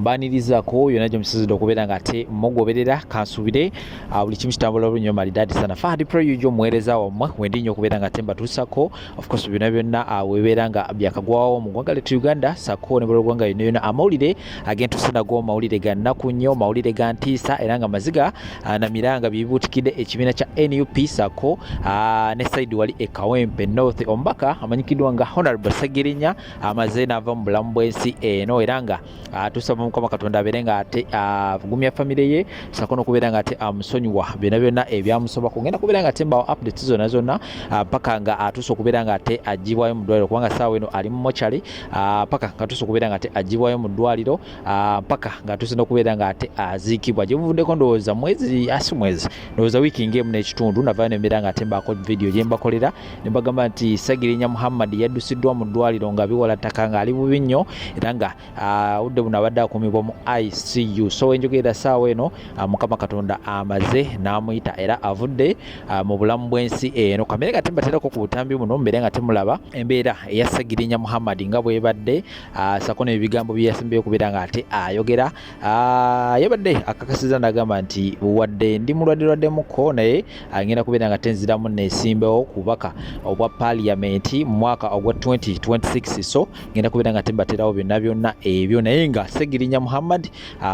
Mbanirizaako yonna gye musinzidde okubeera nga ate mugoberera. Kansubire buli kimu kitambula bulungi nnyo malidaadi sana. Fahad Pro Yujo omuweereza wammwe wendi nnyo okubeera nga ate mbatuusako, of course, byonna byonna webeera nga byakagwawo mu ggwanga lyattu Uganda sako ne buli ggwanga yonna yonna. Amawulire agentuuse nago mawulire ga nnaku nnyo, mawulire ga ntiisa, era nga maziga na miranga bibuutikidde ekibiina kya NUP sako ne side wali e Kawempe North. Omubaka amanyikiddwa nga Honorable Ssegirinya amaze n'ava mu bulamu bw'ensi eno, era nga tusaba Mukama Katonda abeere nga ate agumya famire ye sako n'okubeera nga ate amusonyiwa byonna byonna ebyamusobako. Ngenda kubeera nga ate mbawo updates zonna zonna paka nga atuuse okubeera nga ate agibwayo mu ddwaliro, kubanga saawa eno ali mu mochari, paka nga atuuse okubeera nga ate agibwayo mu ddwaliro, paka nga atuuse n'okubeera nga ate aziikibwa. Gye buvuddeko, ndowooza mwezi asi mwezi, ndowooza wiiki ng'emu n'ekitundu, navayo nembeera nga ate mbaako video gye mbakolera ne mbagamba nti Ssegirinya Muhammad yaddusiddwa mu ddwaliro nga biwala ttaka, ng'ali bubi nnyo, era nga obudde buno abadde akuumibwa mu ICU. So wenjogerera saawa eno, Mukama Katonda amaze n'amuyita era avudde mu bulamu bw'ensi eno. Kamere nga tembaterako ku butambi buno, mbeere nga temulaba embeera eya Ssegirinya Muhammad nga bwebadde, sako n'ebigambo bye yasembeyo okubeera nga ate ayogera. Yabadde akakasiza n'agamba nti wadde ndi mulwadde lwaddemuko, naye ngenda kubeera nga tenziramu neesimbewo ku bubaka obwa paaliyamenti mu mwaka ogwa 2026. So ngenda kubeera nga tembaterawo byonna byonna ebyo, naye nga Ssegirinya Muhammad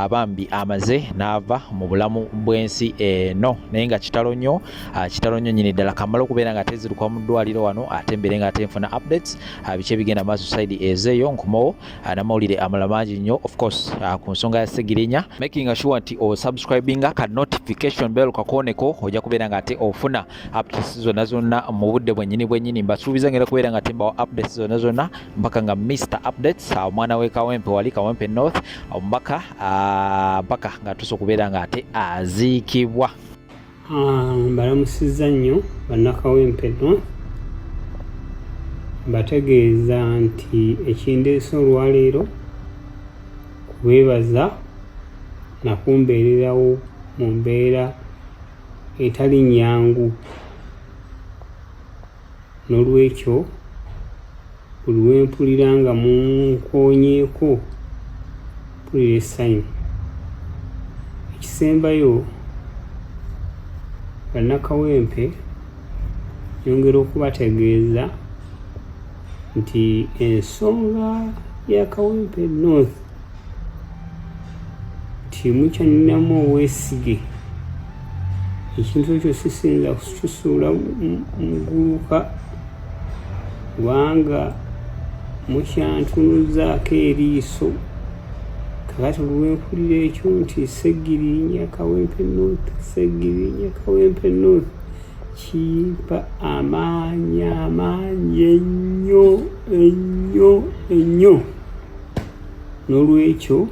bambi amaze n'ava mu bulamu bw'ensi eno, naye nga kitalo nnyo, kitalo nnyo nnyini ddala. Kamala okubeera nga teziruka mu ddwaliro wano, ate mbeere nga ate nfuna updates biki ebigenda maaso side ezeeyo, nkomawo n'amawulire amalala mangi nnyo, of course, ku nsonga ya Ssegirinya, making sure nti osubscribinga, ka notification bell kakooneko, ojja kubeera nga ate ofuna updates zonna zonna mu budde bwennyini bwennyini. Mbasuubiza ngenda kubeera nga tembawa updates zonna zonna mpaka nga Mr Updates, omwana we Kawempe wali Kawempe North, omubaka, mpaka nga tusa okubeera nga ate aziikibwa. Mbalamusizza nnyo Bannakawempe North. Mbategeeza nti ekindeese olwaleero kubeebaza nakumbeererawo mu mbeera etali nnyangu. Noolwekyo buli lwe mpulira nga munkoonyeeko, mpulira essanyu. Ekisembayo, Bannakawempe, nyongera okubategeeza nti ensonga ya Kawempe North nti mukyaninamu obwesige, ekintu ekyo sisinza kukisuula muguluka, kubanga mukyantunuzaako eriiso. Kakati olwempulira ekyo nti Ssegirinya Kawempe North, Ssegirinya Kawempe North, kimpa amaanyi, amaanyi ennyo ennyo ennyo. N'olwekyo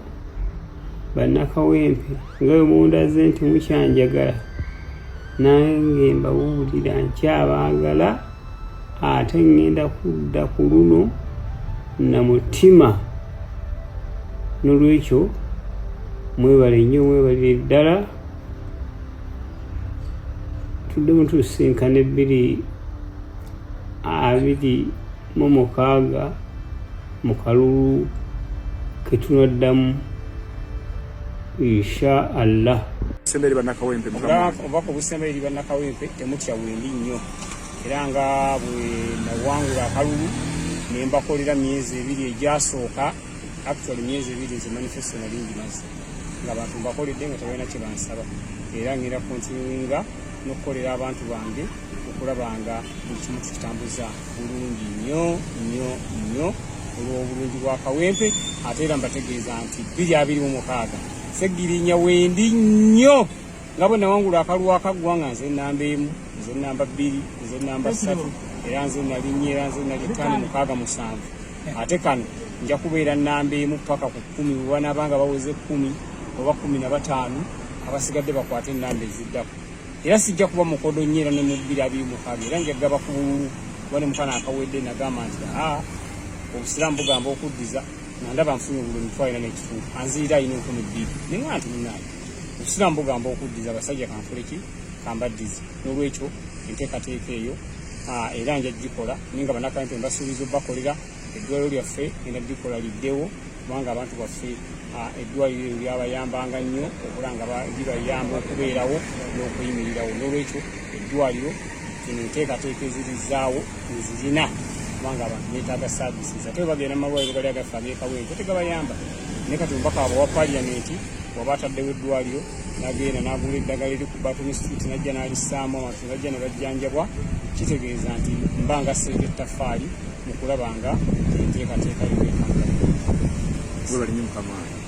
Bannakawempe, nga bwe mundaze nti mukyanjagala, nange mbabuulira nkyabaagala, ate ŋŋenda kudda ku luno na mutima. N'olwekyo mwebale nnyo, mwebalire ddala. Tuddemu tusisinkana 2026 mu kalulu ke tunaddamu, insha Allah. Semba eri Bannakawempe, mukama wange. Obubaka obusemba eri Bannakawempe: temutya, wendi nnyo, era nga bwe nawangula akalulu ne mbakolera myezi 2 egyasooka, actually myezi 2, nze manifesto nali ngimaze nga abantu mbakoledde nga tebalina kye bansaba, era ngenda continuinga n'okukolera abantu bange okulaba nga buli kimu tukitambuza bulungi nnyo nnyo nnyo olw'obulungi bwa Kawempe. Ate era mbategeeza nti 2026 Ssegirinya wendi nnyo, nga bwe nawangula akalulu akaggwa nga nze namba 1, nze namba 2, nze namba 3, era nze nali nnya, era nze nali ttaano, mukaaga, musanvu. Ate kano nja kubeera namba 1 paka ku 10. Bwe banaaba nga baweze 10 oba 15, abasigadde bakwate enamba eziddako. Era sijja kuba mukodo nnyo, era ne mu 2026 era njagaba ku bululu, kuba ne mukana akawedde nagamba nti aa obusiraamu bugamba okuddiza, nga ndaba nfunye obululu 4,500, anzirira alina 2000, naye nga nti munnange obusiraamu bugamba okuddiza abasajja, kanfule ki, kambaddize. N'olwekyo enteekateeka eyo era nja gikola, naye nga Bannakawempe mbasuubiza obbakolera eddwaliro lyaffe, ngenda dikola liddewo. Kubanga abantu baffe eddwaliro eryo lyabayambanga nnyo okula nga libayamba okubeerawo n'okuyimirirawo. N'olwekyo eddwaliro zino enteekateeka ezirizaawo nzirina, kubanga abantu beetaaga services, ate bwe bagenda mu malwaliro gali agaffe ag'ekawempe tegabayamba. Naye kati omubaka waabwe wa parliament waba ataddewo eddwaliro, nagenda n'agula eddagala eri ku Barton Street, najja n'alissaamu, abantu ne bajja ne bajjanjabwa, kitegeeza nti mba nga sseeka ettaffaali mu kulaba nga enteekateeka yonna etambula bulungi. Webale nnyo mukama wange.